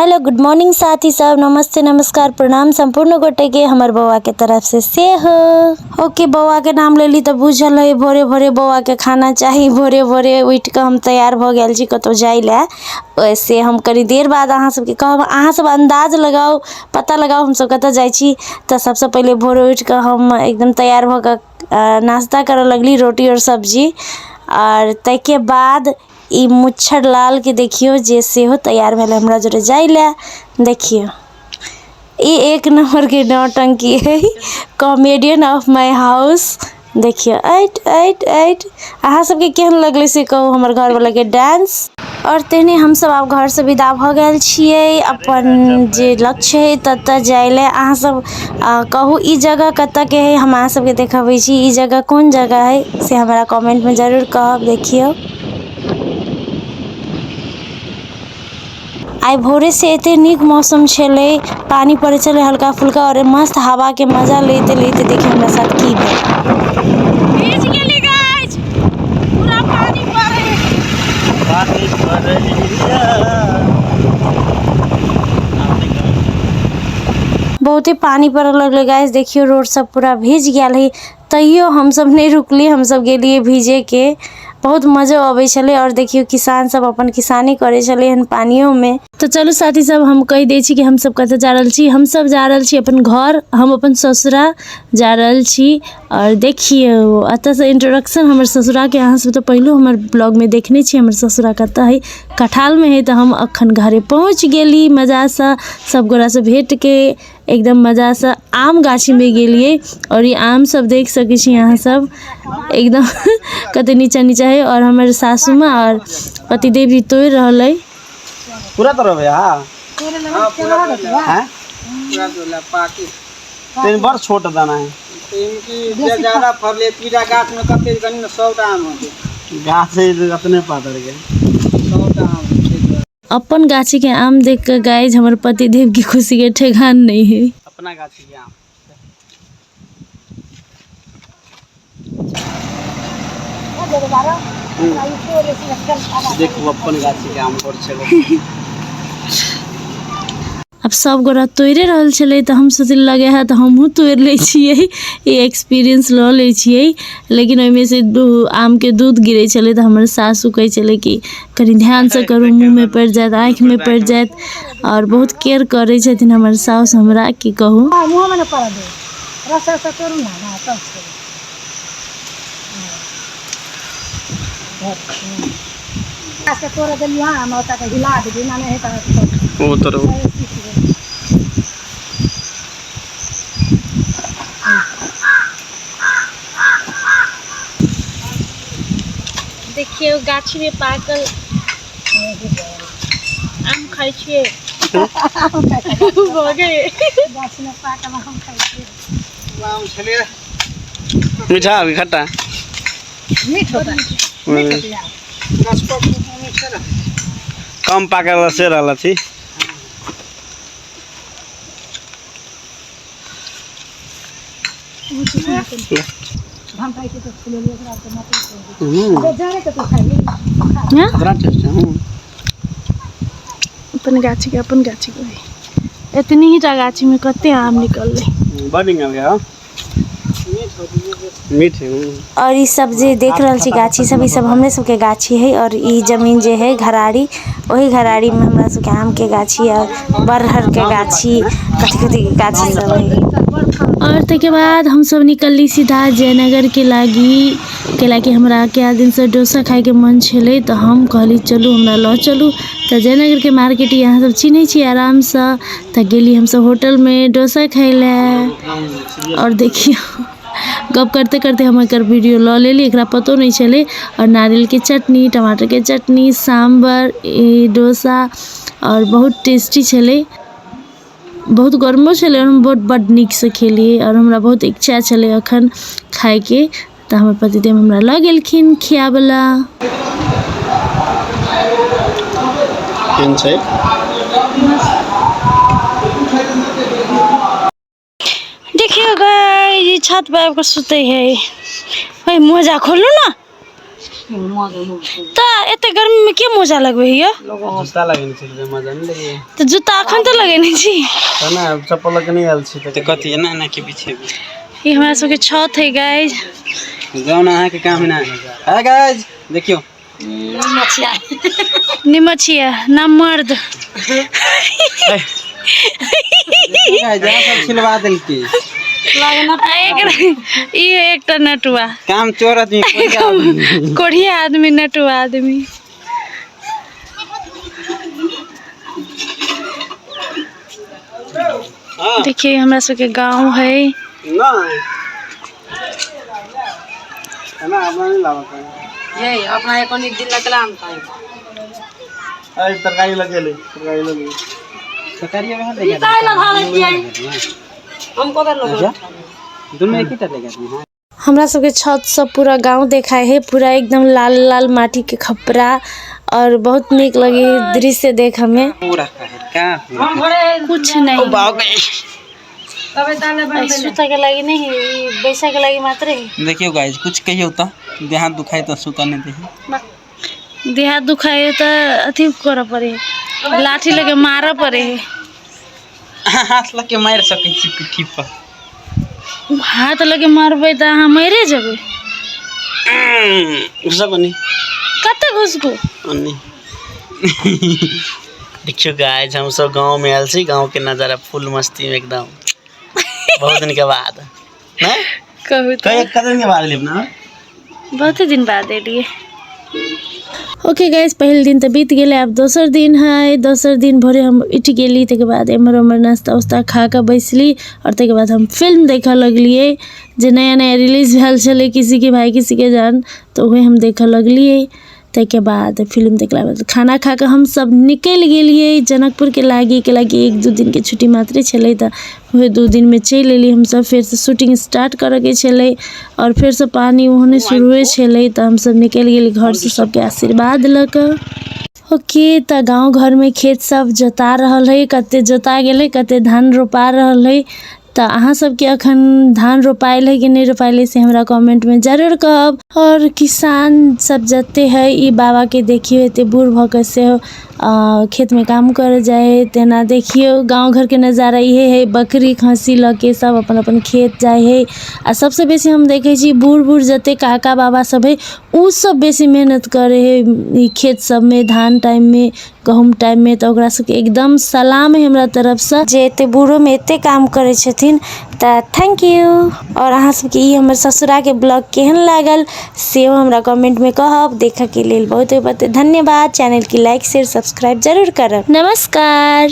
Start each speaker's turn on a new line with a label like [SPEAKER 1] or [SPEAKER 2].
[SPEAKER 1] Hello good morning साथी सब, नमस्ते नमस्कार प्रणाम सम्पूर्ण गोटे के हमर बौआ के तरफ से सेहो। ओके बौआ के नाम लेली तऽ बुझल है भोरे भोरे बौआ के खाना चाही। भोरे भोरे उठि कऽ हम तैयार भऽ गेल छी कतहु जाय लए। ओहिसे हम कनी देर बाद अहाँ सबके कहब, अहाँ सब अन्दाज लगाउ, पता लगाउ हमसब कतऽ जाइ छी। तऽ सबसँ पहिले भोरे उठि कऽ हम एकदम तैयार भऽ कऽ नाश्ता करऽ लगली, रोटी आओर सब्जी। आओर ताहिके बाद ई मुच्छर लाल के देखियो जे सेहो तैयार भेलै हमरा जोरे जाय लए। देखियो ई एक नंबर के नौटंकी है, कॉमेडियन ऑफ my house. देखियो ऐट ऐट ऐट। अहाँ सबके केहन लगलै से कहू हमर घरवाला के डांस। और तेहने हमसब आब घर से विदा भऽ गेल छियै अपन जे लक्ष्य है ततऽ जाय लए। अहाँ सब कहू ई जगह कतऽ के है, हम अहाँ सबके देखबै छी ई जगह कोन जगह है से हमरा कमेंट में जरूर कहब। देखियौ आइ भोरे से एते नीक मौसम छलै, पानि पड़ै छलै हल्का फुल्का और मस्त हवा के मजा लैते लैते देखियौ हमरा साथ की भेल।
[SPEAKER 2] भीज गेली गाइस, पूरा पानी पड़े।
[SPEAKER 3] पानी पड़ैया।
[SPEAKER 1] बहुते पानी पड़ऽ लगलै गाइस, देखियौ रोड सब पूरा भीज गेल है, तैयो हमसब नहि रुकली, हमसब गेलियै भीजे के। बहुत मजो अबै छलै। और देखियौ किसान सब अपन किसानी करै छलै हन पानियो में। तऽ चलू साथी सब, हम कहि दै छी कि हमसब कतऽ जा रहल छी। हमसब जा रहल छी अपन घर, हम अपन ससुरा जा रहल छी। और देखियौ एतऽसँ इंट्रोडक्शन हमर ससुराके, अहाँ सब तऽ पहिलो हमर ब्लॉगमे देखने छी हमर ससुरा कतऽ है, कठालमे है। तऽ हम अखन घरे पहुँच गेली मजासँ, सब गोरासँ भेटके एकदम मजासँ आम गाछीमे गेलियै। और ई आम सब देख सकै छी अहाँ सब, एकदम कते नीचा नीचा है। और हमर सासू माँ और पतिदेव जी तोड़ि रहल है।
[SPEAKER 3] पूरा तोड़बै अहाँ? हैं? तेन बड़ छोट दाना है।
[SPEAKER 4] ज्यादा फड़ले पीला गाछ में कते गनी ने 100 टा आम होते।
[SPEAKER 3] गाछ है अपने पातर के
[SPEAKER 4] 100 टा आम होते।
[SPEAKER 1] अपन गाछी के आम देख के गाइस हमर पतिदेव की खुशी के ठेकान नहीं है।
[SPEAKER 3] अपना गाछी के आम। देखू अपन गाछी के आम बड़ छलै।
[SPEAKER 1] आब सब गोरा तोड़िए रहल छलै तऽ हम सोचै लगे है तऽ हमहूँ तोड़ि लै छियै, ई एक्सपीरियंस लऽ लै छियै। लेकिन ओहिमे से दू आमके दूध गिरै छलै तऽ हमर सासु कहै छलै कि कनि ध्यानसँ करू, मुँहमे पड़ि जायत, आँखिमे पड़ि जायत। आओर बहुत केयर करै छथिन हमर सासु हमरा, की कहू।
[SPEAKER 5] मुँहमे नहि पड़ऽ दे, रस्सा से तोड़ू ने, हँ तब छोड़ू। गाछके तोड़ऽ देलियै हँ, हम ओतऽ हिला देलियै, एना नहि हेतै।
[SPEAKER 3] ओ तोड़ू।
[SPEAKER 2] देखियौ गाछी में पाकल आम खाइ छियै। भऽ गेल।
[SPEAKER 5] गाछमे पाकल आम खाइ छियै।
[SPEAKER 4] आम छलियै।
[SPEAKER 3] मीठा कि खट्टा?
[SPEAKER 5] मीठ होता है, मीठ होता है।
[SPEAKER 4] गाछ पर मीठ रहै।
[SPEAKER 3] कम पाकल से रहल अछि।
[SPEAKER 5] भंटाई के तो फुलेलियै ओकरा तऽ मतलब
[SPEAKER 3] हम्म
[SPEAKER 5] जाने के तो खाइए।
[SPEAKER 3] खतरा टेस्ट है।
[SPEAKER 2] अपन गाछी के, अपन गाछी के एतनी ही टा गाछी में कते आम निकललै।
[SPEAKER 3] बड़ निकल गया। मीठ है।
[SPEAKER 1] और ई सब जे देख रहल छी गाछी सब, ई सब हमरे सबके गाछी है। और ई जमीन जे है घराड़ी, ओही घराड़ी में हमरा सबके आम के गाछी और बरहर के गाछी, कथी कथी के गाछी सब है।
[SPEAKER 6] और ताहिके बाद हमसब निकलली सीधा जयनगर के लागी, कैलाकि हमरा कए दिनसँ डोसा खाइके मन छलै। तऽ हम कहली चलू हमरा लऽ चलू। तऽ जयनगरके मार्केट अहाँ सब चिन्है छियै आरामसँ। तऽ गेली हमसब होटलमे डोसा खाइ लए। आओर देखियौ गप करते करते हम एकर वीडियो लऽ लेली, एकरा पतो नहि छलै। आओर नारियलके चटनी, टमाटरके चटनी, साम्बर, ई डोसा आओर बहुत टेस्टी छलै, बहुत गर्मो छलै। आओर हम बहुत बड्ड नीकसँ खेलियै आओर हमरा बहुत इच्छा छलै अखन खाइके, तऽ हमर पतिदेव हमरा लऽ गेलखिन खियाबै लए।
[SPEAKER 3] केहन छै?
[SPEAKER 1] देखियौ गाइस, ई छत पर आबि कऽ सुतै है। ओए मोजा खोलू ना,
[SPEAKER 2] तऽ एते गर्मीमे के मोजा लगबै है?
[SPEAKER 3] जूता लगेने छलियै, मजा नहि लगैया।
[SPEAKER 2] तऽ जूता अखन तऽ लगेने छी।
[SPEAKER 3] तऽ ने चप्पल लऽ के नहि आयल छी तऽ कथी एना एना के बिछेबै?
[SPEAKER 2] ई हमरा सबके छत है गाइज।
[SPEAKER 3] जाउ ने, अहाँके काम ना है। गाइस देखियौ।
[SPEAKER 2] निमछिया ना मर्द।
[SPEAKER 3] गाइस जहाँ सब छिलवा देलकी।
[SPEAKER 2] आ ई एकटा नटुआ।
[SPEAKER 3] काम चोर आदमी, कोई आदमी।
[SPEAKER 2] कोढ़िया आदमी, नटुआ आदमी।
[SPEAKER 3] हाँ।
[SPEAKER 2] देखिए, हमरा सबके गाँव है।
[SPEAKER 3] नहीं ना, अपना नहीं लावा।
[SPEAKER 5] ये अपना एक दिन लगला।
[SPEAKER 3] अरे तरकारी लगेले, तरकारी लगे, तरकारी में लेके
[SPEAKER 5] हमको तो लोग
[SPEAKER 3] दोनों एक ही तरह लेके। हाँ।
[SPEAKER 1] हमरा सबके छत सब पूरा गांव देखाय है, पूरा एकदम लाल लाल माटी के खपरा और बहुत नीक लगे है दृश्य देख हमें।
[SPEAKER 3] पूरा का है का?
[SPEAKER 2] कुछ नहीं।
[SPEAKER 3] बाप रे।
[SPEAKER 2] सुता के लागी नहीं, ई बैसा के लागी मात्र है।
[SPEAKER 3] देखियो गाइस, कुछ कहियो तो देह हाथ दुखाई तो सुता नहीं दे।
[SPEAKER 2] देह हाथ दुखाए तऽ अथी करऽ पड़े है, लाठी लेके मारऽ पड़े है।
[SPEAKER 3] हाथ लग के मारि सकै छी पिट्ठी पर।
[SPEAKER 2] हाथ लगे मारबै तऽ अहाँ मरिए जेबै।
[SPEAKER 3] घुसब नहीं।
[SPEAKER 2] कतऽ घुसबू?
[SPEAKER 3] नहीं, देखियो गाइस, हम सब गांव में आयल छी। गांव के नजारा फुल मस्ती में एकदम, बहुत दिन के बाद नहीं।
[SPEAKER 2] कहू तऽ।
[SPEAKER 3] कई कते दिन के बाद लेब ना?
[SPEAKER 2] बहुते दिन बाद एलियै।
[SPEAKER 6] ओके गाइस, पहिल दिन तऽ बीत गेलै, आब दोसर दिन है। दोसर दिन भोरे हम उठि गेली, ताहिके बाद एम्हर ओम्हर नाश्ता उस्ता खा कऽ बैसली और ताहिके बाद हम फिल्म देखऽ लगलियै, जे नया नया रिलीज भेल छलै, किसी के भाई किसी के जान, तऽ उहे हम देखऽ लगलियै। ताहिके बाद फिल्म देखला बाद खाना खा कऽ हमसब निकलि गेलियै जनकपुरके लागि, कैलाकि 1-2 दिनके छुट्टी मात्रे छलै, तऽ उहे 2 दिनमे चलि एलियै हमसब। फेरसँ शूटिंग स्टार्ट करऽके छलै आओर फेरसँ पानि ओहने शुरुए छलै, तऽ हमसब निकलि गेली घरसँ सबके आशीर्वाद लऽ कऽ। ओके, तऽ गाँव घरमे खेत सब जोता रहल है, कते जोता गेलै, कते धान रोपा रहल है। तऽ अहाँ सबके अखन धान रोपायल है कि नहि रोपायल है, से हमरा कमेंटमे जरूर कहब। आओर किसान सब जते है, ई बाबाके देखियौ, एते बूढ़ भऽ कऽ सेहो खेतमे काम करऽ जाइ है। तेना देखियौ, गाँव घरके नजारा इहे है, बकरी खस्सी लऽ के सब अपन अपन खेत जाइ है। आ सबसँ बेसी हम देखै छी, बूढ़ बूढ़ जते काका बाबा सब है, उ सब बेसी मेहनत करै है ई खेत सबमे, धान टाइममे, गहूम टाइममे। तऽ ओकरा सबके एकदम सलाम है हमरा तरफसँ, जे एते बूढ़ोमे एते काम करै छथिन, तऽ thank U. आओर अहाँ सबके ई हमर ससुराके ब्लॉग केहन लागल, सेहो हमरा कमेंटमे कहब। देखऽके लेल बहुत बहुत धन्यवाद। चैनलके लाइक, शेयर, सब्सक्राइब जरूर करब। नमस्कार।